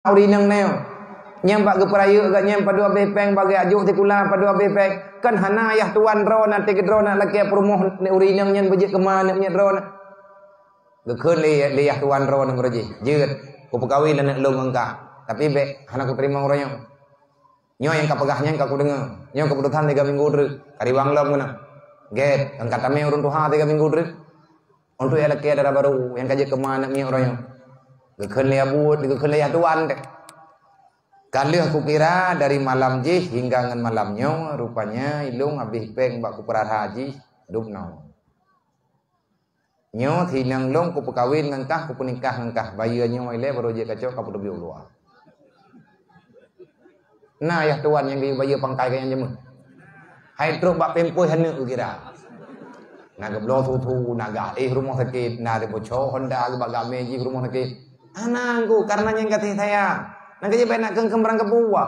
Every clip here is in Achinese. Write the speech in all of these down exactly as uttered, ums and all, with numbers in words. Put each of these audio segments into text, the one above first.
Ureueng inong nyoe. Nyang bak geupeurayeuk geuh nyan padub abéh péng, bak geujak jok sikula padub abéh péng. Kan hana yah tuan droe na, teuka droe na lakée peurumoh ureueng inong nyan beujeuet keumah aneuk miet droe na. Geukheun lé, lé yah tuan droe na meureuji, "Jeuet, kupeukawen aneuk lôn ngon kah. Tapi bék hana kuteurimong uroe nyoe. Nyoe nyang kapeugah nyan ka kudeungoe. Nyoe keuputosan tiga minggu treuk. Kariwang lom keunoe. Gét, kan ka tamé ureueng tuha tiga minggu treuk." Untuk nyang lakée dara barô nyang ka jeuet keumah aneuk miet uroe nyoe. Geukheun lé abu, geukheun lé yah tuan teuh. Ka lheueh kukira dari malam jih hingga ngon malam nyoe, rupanya ilôn habéh péng bak kupeurara jih, dub noe. Nyoe si inong lôn kupeukawen ngon kah, kupeunikah ngon kah, bayeue nyoe ilée barô jeuet kacok ka peuteubiet u luwa. Na yah tuan nyang geuyue bayeue pangkai keu nyang jameun. Hai trok bak pampers aneuk kukira. Na geubloe susu, na geuéh rumoh sakét, na geuboco Honda geubak gamé jih rumoh sakét. Hana ngon ku, kareuna nyang gaséh sayang. Na geujeuet bék na kheun-kheun barang geubuwa.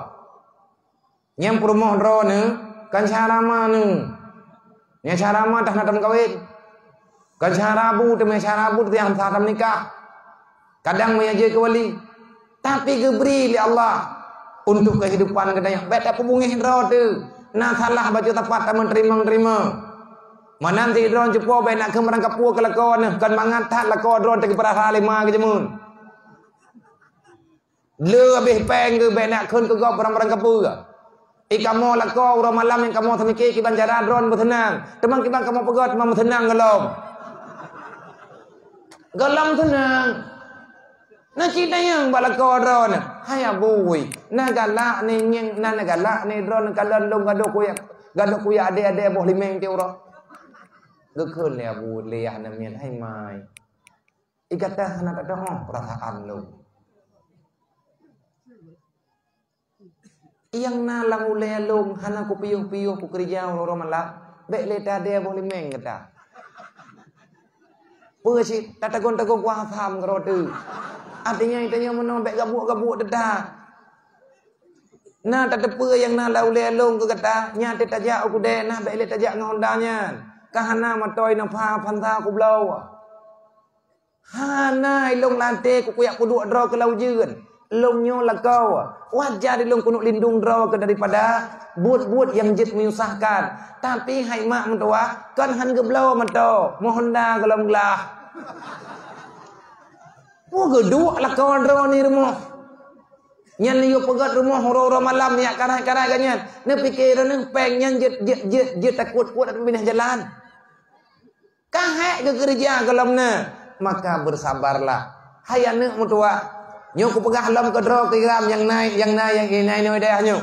Nyang peurumoh droeneuh kan syara ma neuh. Nyang syara ma teuh na tameukawen. Kan syara bu teuma, syara bu teuh nyang sah tameunikah. Kadang meunyoe jeuet keu wali, tapi geubri lé Allah untuk keuhidupan geutanyoe. Bék tapeubungéh droe teuh. Na salah bacut tapat tameuteurimong-teurimong. Meunan sidroe cupo bék na kheun barang kapeue keu lakoe neuh, kon mangat that lakoe droe teuh geupeurara lé ma geujameun. Le habéh péng geuh bék na kheun keu gob barang-barang kapeue. I kamoe lakoe uroe malam nyang kamoe seumiké kiban cara droe meuseunang. Teuma kiban kamoe peugét teuma meuseunang gohlom. Gohlom seunang. Na cit tanyong bak lakoe droeneuh, "Hai abui, na galak ni ngieng, na, na galak ni droeneuh kalon lôn gadôh kuyak, gadôh kuyak adé-adé boh limeng tiep uroe?" Geukheun lé abu lé yah aneuk miet, "Hai mai, i gata hana tatu'oh peurasaan lôn." Nyang na lam ulée lôn hana kupiôh-piôh kukeureuja uroe-uroe malam, bék lé tadée boh limeng gata. Peue cit tatagong-tagong kuah asam keudroe teuh. Artinya, geutanyoe meunoe bék gabuek-gabuek teuta. Na tateupeue nyang na lam ulée lôn keu gata, nyan teuh tajak u keudée na bék lé tajak ngon Honda nyan. Ka hana mantong inoe pha-, phansa kubloe. Hana ilôn lam até kukuyak peuduek droe keu lam ujeuen. Lôn nyoe lakoe, wajar ilôn keuneuk lindong droe keu daripada buet-buet nyang jeuet menyusahkan. Tapi hai mak meutuwah, kon han geubloe mantong, meuhonda gohlom glah. Peue geuduek lakoe droe ni rumoh? Nyan liyue peugét rumoh uroe-uroe malam jak karai-karai geuh nyan. Neupike droeneuh péng nyan jeuet, jeuet, jeuet, jeuet takot-kot ateueh binéh jalan. Ka hék geukeureuja gohlom na, maka beusabarlah. Hai aneuk meutuwah, nyoe kupeugah lom keudroe keu Iram nyang na, nyang na, nyang na inoe dayah nyoe.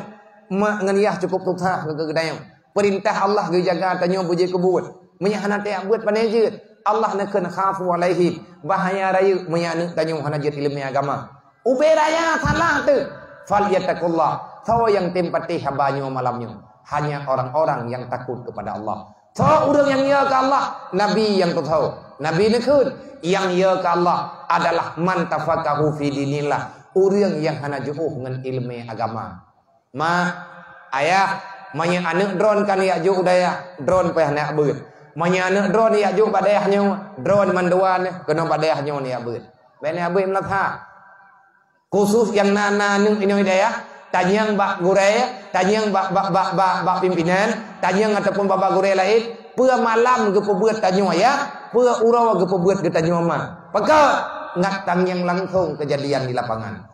Mak ngon yah cukup susah keu geutanyoe. Peurintah Allah geujaga tanyoe beujeuet keu buet. Meunyoe hana tajak beuet, pane jeuet? Allah neukheun khafu alaihim, bahaya rayeuk meunyoe aneuk tanyoe hana jeuet ileumèe agama. Ubé raya salah teuh. Falyattaqullah. Soe nyang tem patéh haba nyoe malam nyoe? Hanya orang-orang yang takut kepada Allah. Soe ureuëng nyang yö keu Allah? Nabi nyang teuthô. Nabi neukheun, nyang yö keu Allah adalah man tafaqahu fi dinillah, ureuëng nyang hana jiôh ngon iéleumé agama. Ma, ayah, meunyoe aneuk droen ka neujak jok u dayah, droen payah neujak beuet. Meunyoe aneuk droen neujak jok bak dayah nyoe, droen mandua neuh keunoe bak dayah nyoe neujak beuet. Bèk neujak beuet meulakha. Khusus nyang na, na aneuk inoe dayah, tanyong bak gurèe, tanyong bak, bak, bak, bak, bak pimpinan, tanyong ataupun bak, bak gurèe laén, peue malam geupeubeuet tanyoe ayah, peue uroe geupeubeuet geutanyoe ma. Pakon? Ngat tanyong langsong keujadian di lapangan.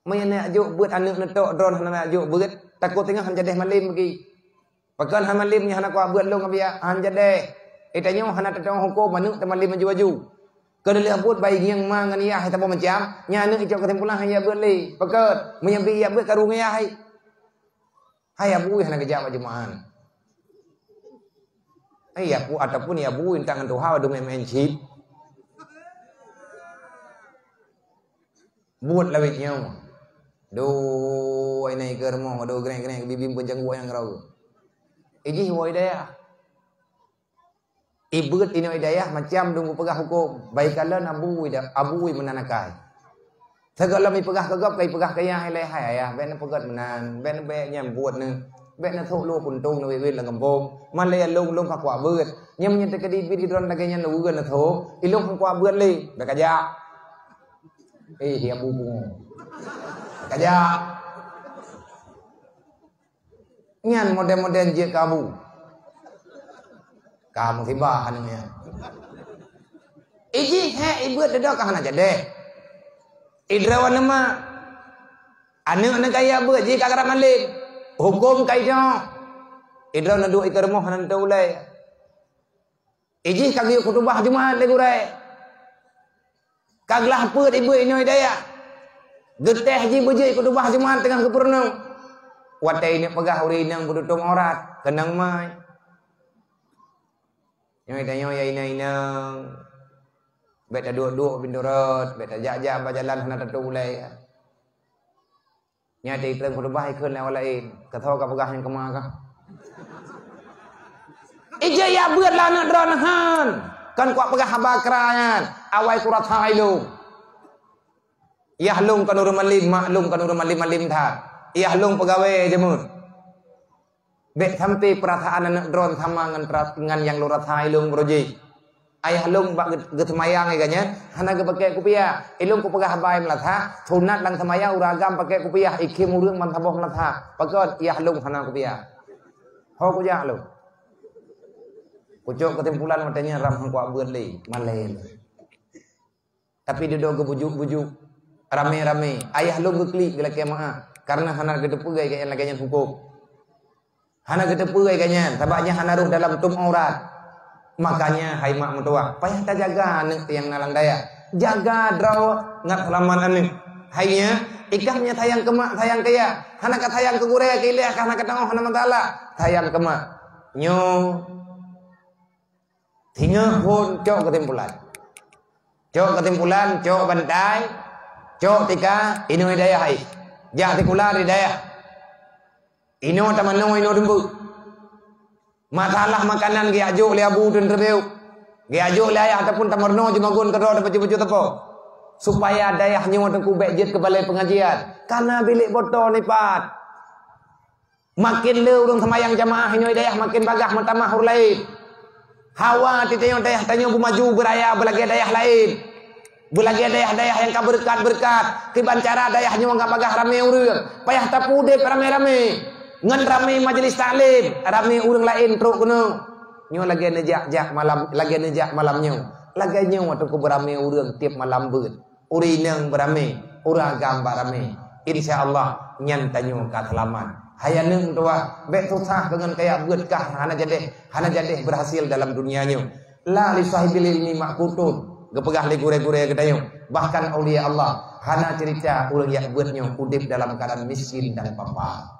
Meunyoe neujak jok beuet aneuk neutok droen hana neujak jok beuet, takot teungoh han jadeh malem lagi. Pakon han malem nyoe hana kuat beuet lôn ngon biak, han jadeh. Eh, tanyoe hana tateupeue hukôm aneuk teumalem aju-aju. Keu lheueh buet bai ngieng ma ngon yah hai saboh macam, nyan aneuk icok keusimpulan han jak beuet lé. Pakon? Meunyoe bri jak beuet karu ngon yah hai. Hai abu hana geujak bak jumeu'ah. Hai abu ataupun ya abu intat ngon tuha adu main-main chip. Buet lawét nyoe. Duek, inai keu rumoh, duek, greng-greng, bibim peuncangguek nyang keurau. Ijih woe dayah. Ibeuet inoe dayah macam dong geupeugah hukôm. Bai kalon abu ida, abu meunan akai. Sigohlom ipeugah keu gob, ka ipeugah keu yah ilée, "Hai ayah, bèk neupeugét meunan, bèk neubèk nyan buet neuh. Bèk neusôk lôn puntông neuwét-wét lam gampông. Malée lôn, lôn ka kuat beuet. Nyan meunyoe teukeudi bit droen lagèe nyan lôn geuneuk sôk, ilôn han kuat beuet lé. Bèk kajak." Eh, ya abu pungo. Kajak. Nyan model-model jeuet kabu. Ka musibah aneuk nyan. Ijih hek ibeuet deudok ka hana jadeh. Idroe aneuk ma. Aneuk nyan kaya beuet jih ka karap malem. Huköm ka idoe. Idroe neuduek ikeue rumoh hana neuteu ulée. Ijih ka geuyue khutubah Jumat lé gurée. Ka glah peuet ibu inoe dayah. Geuteh jih beujeuet khutubah Jumat teungoh geupeurunoe. Watée ineuk peugah ureuëng inong beututong aurat, keunong mai. Nyoe tanyoe ya inong-inong. Bék taduek-duek pintoe rot, bék tajak-jak bak jalan hana tatulée. Nyan teutrön khutubah ikheun lé awak laén. Katho ka peugah nyang keumah kah? Ijak ya beuet lah aneuk droe nyan. Kan kuat peugah haba kra nyan. Awai kurat hai lôn. Yah lôn kan ureuëng malim, mak lôn kan ureuëng malim-malim that. Yah lôn peugawée jeumeun. Bék sampai peurasaan aneuk droe sama ngon peura-, ngon nyang lôn rasa ilôn beurujih. Ayah lôn bak geu-, geuseumayang ié ganya, hana geupakai kupiah. Ilôn kupeugah haba meulasa, sunat lam seumayang ureuëng agam pakai kupiah, ikhém ureuëng ban saboh meulasa. Pakon, yah lôn hana kupiah. Ho kujak lôn. Kucok keusimpulan watée nyan ram hang kuat beuet lé, malée lé. Tapi dudoe geubujuk-bujuk ramé-ramé. Ayah lôn geuklik geulakée meu'ah, kareuna hana geuteupeue lagée nyan, lagée nyan huköm. Hana geuteupeue lagée nyan, sabab nyan hana rôh dalam tom aurat. Makanya hai mak meutuwah, payah tajaga aneuk nyang na lam dayah. Jaga droe ngat seulamat aneuk. Hai nyan, ikah nyan sayang keu mak, sayang keu yah. Hana ka sayang keu gurée, keu iléh, ka hana ka tanggoh, hana masalah. Sayang keu mak. Nyoe Singoh phon cok keusimpulan. Cok keusimpulan, cok bantai, cok tika, inoe dayah ai. Jak sikula di dayah. Inoe tamanoe, inoe dumbeu. Masalah makanan geujak jok lé abu teunteubeu. Geujak jok lé ayah ataupun tameurunoe jimagun keudroe tapajoh-pajoh teupeu. Supaya dayah nyoe teungku bék jeuet keu balai peungajian. Kana bilék boto nipat. Maken le ureuëng seumayang jamaah inoe dayah maken bagaih meutamah ureuëng laén. Hawa teutanyoe dayah tanyoe beumaju beuraya beulagée dayah laén. Beulagée dayah-dayah nyang ka beureukat-beureukat. Kiban cara dayah nyoe ngat bagaih ramé ureuëng. Payah tapeuudeb ramé-ramé. Ngon ramé majelis taklim, ramé ureuëng laén trok keunoe. Nyoe lagée neujak-jak malam, lagée neujak malam nyoe. Lagée nyoe teungku beuramé ureuëng tieb malam beuet. Ureuëng inong beuramé, ureuëng agam bak ramé. Insya Allah, nyan tanyoe ka seulamat. Hai aneuk meutuwah, bék susah deungon kajak beuet kah hana jadeh, hana jadeh beurhasil dalam dunia nyoe. La li sahibil ilmi maqutun, geupeugah lé gurée-gurée geutanyoe. Bahkan aulia Allah hana ceurita ureuëng jak beuet nyoe udeb dalam keuadaan miskin dan papa.